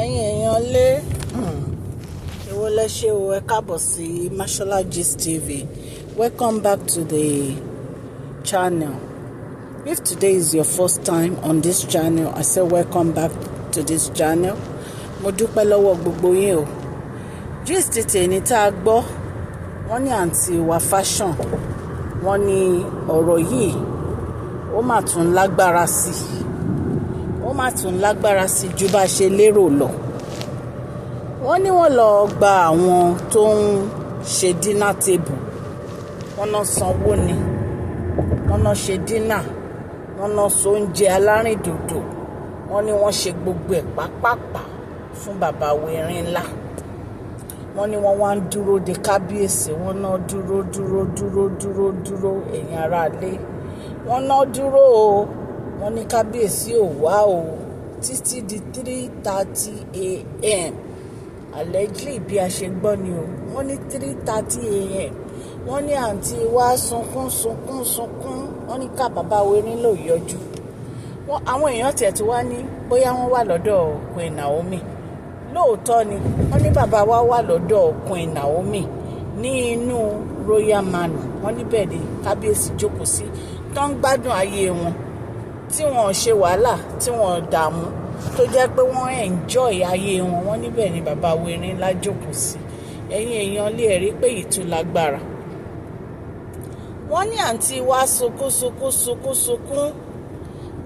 Ẹ̀yin èèyàn lé, èwo lẹ ṣe o. Ẹ káàbọ̀ sí Mashola Gist TV. Welcome back to the channel. If today is your first time on this channel, I say welcome back to this channel. Mo dúpẹ́ lọ́wọ́ gbogbo yín o. Gist tèmi tá a gbọ́, wọ́n ní àǹtí wa Fashion, wọ́n ní ọ̀rọ̀ yìí ó mà tún lágbára sí i, ó mà tún lágbára sí ju bá a ṣe lérò lọ. Wọ́n ní wọ́n lọ gba àwọn tó ń ṣe dinner table, wọ́n náà sanwó ni, wọ́n náà ṣe dinner, wọ́n náà so oúnjẹ alárìndòdò, wọ́n ní wọ́n ṣe gbogbo ẹ̀ pápápá fún bàbá Erin Ńlá. Wọ́n ní wọ́n wá ń dúró de kábíyèsí. Wọ́n náà dúró, dúró, dúró, dúró, dúró. Ẹ̀yin aráalé, wọ́n náà dúró o. Wọ́n ní kábíyèsí ò wá o títí di 3:30 a.m. Allegedly, bí a ṣe gbọ́ ni o. Wọ́n ní 3:30 a.m., wọ́n ní àǹtí wa sunkún, sunkún, sunkún. Wọ́n ní ká bàbá Erin lò yọjú. Wọ́n àwọn èèyàn tiẹ̀ tí wá ní bóyá wọ́n wà lọ́dọ̀ Queen Naomi. Lóòótọ́ ni wọ́n ní bàbá wa wà lọ́dọ̀ Queen Naomi ní inú Royal Manor. Wọ́n níbẹ̀ ni kábíyèsí jókòó sí, tó ń gbádùn ayé wọn, tí wọ́n ṣe wàhálà, tí wọ́n dààmú, tó jẹ́ pé wọ́n enjoy ayé wọn. Wọ́n níbẹ̀ ni bàbá Erin Ńlá jókòó sí. Ẹ̀yin èèyàn lè rí pé ìtú lágbára. Wọ́n ní àǹtí wa sunkún, sunkún, sunkún, sunkún.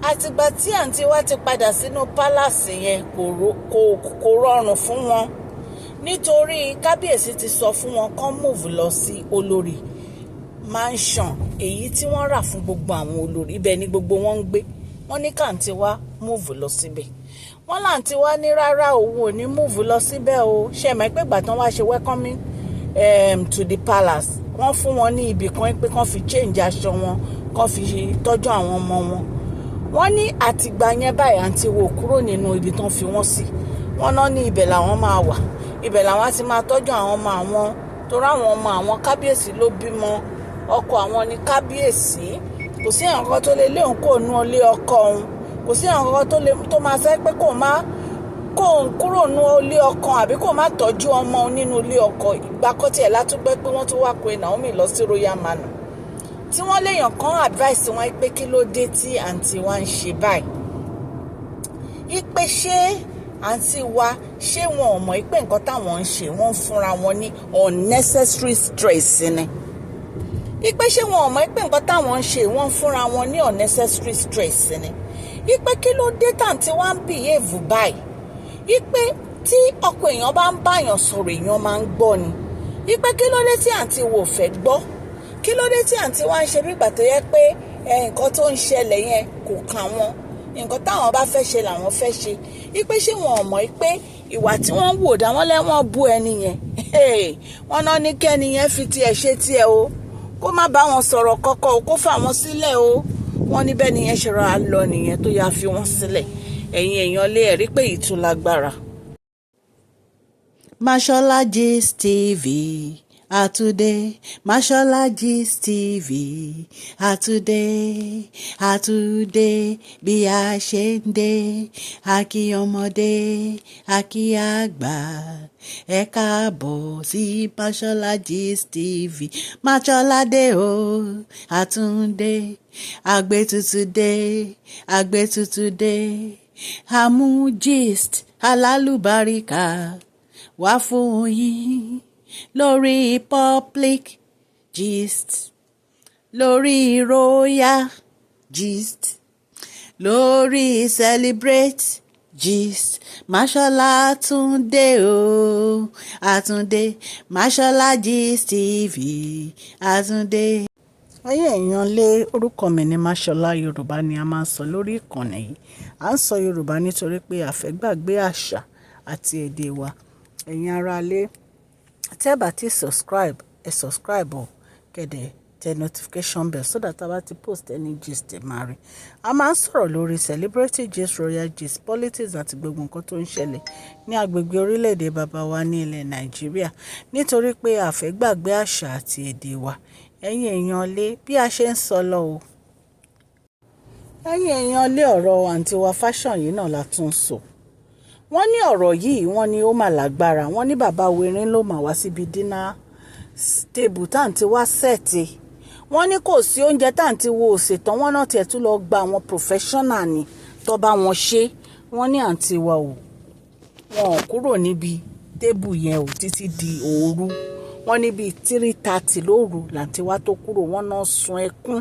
Àtìgbà tí àǹtí wa ti padà sínú palace yẹn, kò rọrùn fún wọn, nítorí kábíyèsí ti sọ fún wọn kán move lọ sí olórí mansion, èyí tí wọ́n rà fún gbogbo àwọn olórí. Ibẹ̀ ni gbogbo wọn ń gbé. Wọ́n ní káǹtí wa move lọ síbẹ̀. Wọ́n láǹtí wá ní rárá, òun ò ní move lọ síbẹ̀ o. Ṣe mọ̀ pé ìgbà tán wá ṣe welcoming to the palace, wọ́n fún wọn ní ibì kan pé kán fi change aṣọ wọn, kán fi tọ́jú àwọn ọmọ wọn. Wọ́n ní àtìgbà yẹn báyìí, àǹtí wo kúrò nínú ibi tán fi wọ́n sí. Wọ́n náà ní ibẹ̀ làwọn máa wà, ibẹ̀ làwọn á ti máa tọ́jú àwọn ọmọ àwọn, torí àwọn ọmọ àwọn, kábíyèsí ló bímọ, ọkọ àwọn ní kábíyèsí. Kò sí àwọn kan tó lè lé òun kò nú ilé ọkọ òun, kò sí àwọn kan tó lè tó máa sẹ́ pé kò má kóun kúrò nú ilé ọkọ àbí kó má tọ́jú ọmọ nínú ilé ọkọ. Ìgbà kan tiẹ̀ látúgbẹ́ pé wọ́n tún wá pe Naomi lọ sí Royal Manor, tí wọ́n léèyàn kan advice wọn pé kí ló dé tí àǹtí wa ń ṣe báyìí, ipe ṣé àǹtí wa, ṣé wọn ò mọ̀ pé nǹkan táwọn ń ṣe, wọ́n ń fúnra wọn ní unnecessary stress ni? Ipe ṣé wọn ò mọ̀ pé nǹkan táwọn ń ṣe, wọ́n ń fúnra wọn ní unnecessary stress ni? Ipe kí ló dé tàǹtí wa ń behave báyìí? Ipe tí ọkọ èèyàn bá ń báyàn sọ̀rọ̀, èèyàn máa ń gbọ́ ni. Ipe kí ló dé tí àǹtí wo fẹ́ gbọ́? Kí ló dé tí àǹtí wa ń ṣe bí ìgbà tó yẹ pé nǹkan tó ń ṣẹlẹ̀ yẹn kò kàn wọ́n, nǹkan táwọn bá fẹ́ ṣe làwọn fẹ́ ṣe? Ipe ṣé wọn ò mọ̀ pé ìwà tí wọ́n ń wò dá wọ́n lẹ́wọ̀n bú ẹni yẹn? Wọ́n náà ní kẹ́ni yẹn fi tiẹ̀ ṣe tiẹ̀ o, kó má bá wọn sọ̀rọ̀ kọ́kọ́ o, kó fà wọ́n sílẹ̀ o. Wọ́n ní bẹ́ẹ̀ nìyẹn ṣe rọra lọ nìyẹn, tó yá fi wọ́n sílẹ̀. Ẹ̀yin èèyàn lé, ẹ̀rí pé ìtú lágbára. Mashola Gist TV àtúndé, Mashola Gist TV àtúndé, àtúndé bí a ṣe ń dé. Àkí ọmọdé, àkí àgbà, ẹ káàbọ̀ sí Mashola Gist TV. Mashola dé o, àtúndé, àgbétutù dé, àgbétutù dé, àmú gist alálùbáríkà wá fún yín lórí public gist, lórí royal gist, lórí celebrate gist. Mashola Túndé o, àtúndé, Mashola Gist TV àtúndé. Ẹ̀yin èèyàn lé, orúkọ mi ní Mashola. Yorùbá ni a máa ń sọ lórí ìkànnì yìí. À ń sọ Yorùbá nítorí pé a fẹ́ gbàgbé àṣà àti èdè wa. Ẹ̀yin ará ilé, tẹ́ bá ti subscribe, ẹ subscribe o, kẹ́ tẹ notification bell so that a bá ti post any gist, ẹ máa rí. A máa ń sọ̀rọ̀ lórí celebrity gist, royal gist, politics àti gbogbo nǹkan tó ń ṣẹlẹ̀ ní agbègbè orílẹ̀-èdè bàbá wa ní ilẹ̀ Nàìjíríà, nítorí pé a fẹ́ gbàgbé àṣà àti èdè wa. Ẹ̀yin èèyàn lé, bí a ṣe ń sọ lọ o. Ẹ̀yin èèyàn lé, ọ̀rọ̀ àǹtí wa Fashion yìí náà la tún sọ. Wọ́n ní ọ̀rọ̀ yìí, wọ́n ní ó mà lágbára. Wọ́n ní bàbá werin ló mà wá síbi dinner table táǹtí wá set. Wọ́n ní kò sí oúnjẹ táǹtí wo òsè tán. Wọ́n náà tiẹ̀ tún lọ gba àwọn professional ni tó bá wọn ṣe. Wọ́n ní àǹtí wa ò, wọn ò kúrò níbi table yẹn ò títí di òru. Wọ́n ní bíi 3:30 lóru làǹtí wa tó kúrò. Wọ́n náà sun ẹkún.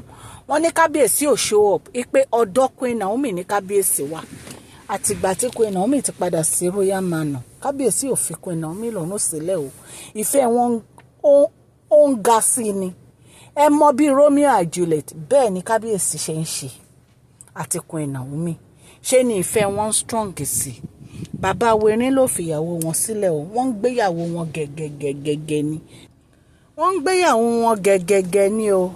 Wọ́n ní kábíyèsí ò show up, pé ọ̀dọ̀ Queen Naomi ní kábíyèsí wà. Àtìgbà tí Queen Naomi ti padà sí Royal Manor, kábíyèsí ò fi Queen Naomi lọ́rùn sílẹ̀ o. Ìfẹ́ wọn ó ń ga sí ni. Ẹ mọ bí Romeo and Juliet, bẹ́ẹ̀ ni kábíyèsí ṣe ń ṣe àti Queen Naomi. Ṣé ni ìfẹ́ wọn strong sí. Bàbá werin ló fìyàwó wọn sílẹ̀ o. Wọ́n ń gbéyàwó wọn gẹ́gẹ́gẹ́gẹ́ ni. Wọ́n ń gbéyàwó wọn gẹ́gẹ́gẹ́ ni o.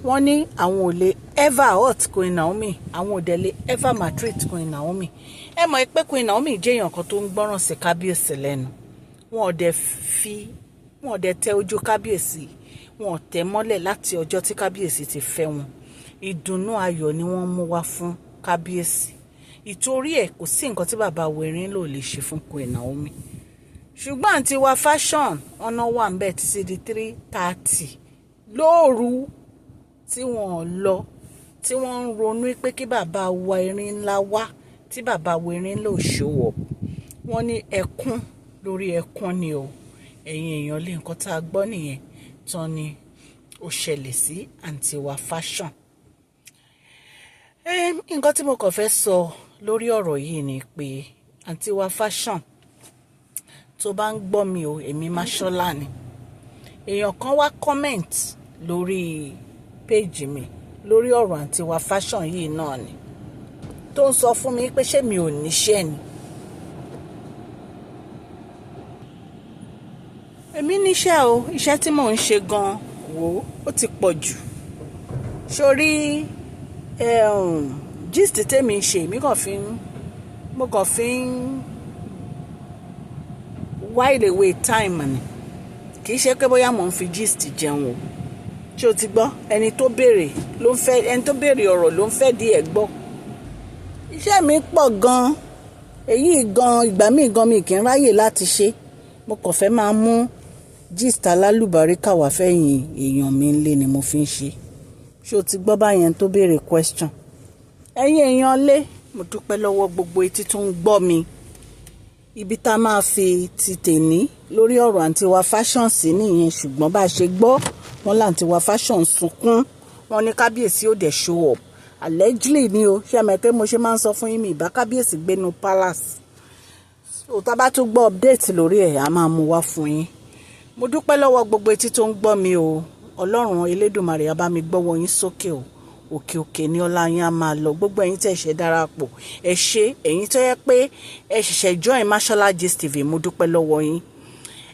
Wọ́n ní àwọn ò lè ever hurt Queen Naomi, àwọn ò dẹ̀ lè ever maltreat Queen Naomi. Ẹ mọ̀ pé Queen Naomi jẹ́ èèyàn kan tó ń gbọ́ràn sí kábíyèsí lẹ́nu. Wọn ò dẹ̀ fi, wọn ò dẹ̀ tẹ ojú kábíyèsí, wọn ò tẹ̀ mọ́lẹ̀ láti ọjọ́ tí kábíyèsí ti fẹ́ wọn. Ìdùnnú ayọ̀ ni wọ́n mú wá fún kábíyèsí. Ìtorí ẹ̀, kò sí nǹkan tí bàbá werin lò lè ṣe fún Queen Naomi. Ṣùgbọ́n àǹtí wa fashion ọ̀nà wà ń bẹ̀ títí di 3:30 lóru tí wọ́n lọ, tí wọ́n ń ronú pé kí bàbá wa erin ńlá wá, tí bàbá wa erin ńlá ò show up. Wọ́n ní ẹkún lórí ẹkún ni o. Ẹ̀yin èèyàn lé, nǹkan tá a gbọ́ nìyẹn tán ni ó ṣẹlẹ̀ sí àǹtí wa fashion. Nǹkan tí mo kàn fẹ́ sọ lórí ọ̀rọ̀ yìí ni pé, àǹtí wa fashion, tó bá ń gbọ́ mi o, èmi Máṣọ́lá ni. Èèyàn kan wá comment lórí page mi lórí ọ̀rọ̀ àǹtí wa fashion yìí náà ni, tó ń sọ fún mi pé ṣé mi ò níṣẹ́ ni. Èmi níṣẹ́ o. Iṣẹ́ tí mò ń ṣe gan, wò ó ti pọ̀ jù. Sórí gist tèmi ń ṣe, èmi kàn fi ń, mo kàn fi ń while away time ni. Kì í ṣe pé bóyá mò ń fi gist jẹun o. Ṣé o ti gbọ́? Ẹni tó béèrè ló ń fẹ́, ẹni tó béèrè ọ̀rọ̀ ló ń fẹ́ díẹ̀ gbọ́. Iṣẹ́ mi pọ̀ gan. Èyí gan, ìgbà míì gan mi kì í ráyè láti ṣe. Mo kàn fẹ́ máa mú gist alálùbáríkà wá fẹ́yìn èèyàn mi ńlé ni mo fi ń ṣe. Ṣé o ti gbọ́ báyẹn tó béèrè question? Ẹ̀yin èèyàn lé, mo dúpẹ́ lọ́wọ́ gbogbo etí tó ń gbọ́ mi. Ibi tá a máa fi ti tèní lórí ọ̀rọ̀ àǹtí wa fashion sí nìyẹn. Ṣùgbọ́n bá a ṣe gbọ́ wọn láǹtí wa fashion sunkún, wọn ní kábíyèsí ò dẹ̀ show up, allegedly ni o. Ṣé ẹ mọ̀ pé mo ṣe máa ń sọ fún yín, mi ìbá kábíyèsí gbénu palace. So tá a bá tún gbọ́ update lórí ẹ̀, a máa mú wá fún yín. Mo dúpẹ́ lọ́wọ́ gbogbo etí tó ń gbọ́ mi o. Ọlọ́run Elédùmarè á bá mi gbọ́wọ́ yín sókè o. Òkè òkè ní ọlá yín á máa lọ. Gbogbo ẹ̀yin tẹ́ ṣe darapọ̀, ẹ ṣé. Ẹ̀yin tó yẹ pé ẹ ṣẹ̀ṣẹ̀ join Mashola Gist TV, mo dúpẹ́ lọ́wọ́ yín.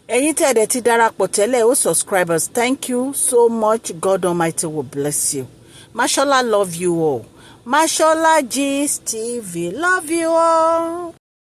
Ẹ̀yin tẹ́ dẹ̀ ti darapọ̀ tẹ́lẹ̀ o, subscribers, thank you so much. God Almighty will bless you. Mashola love you all. Mashola Gist TV love you all.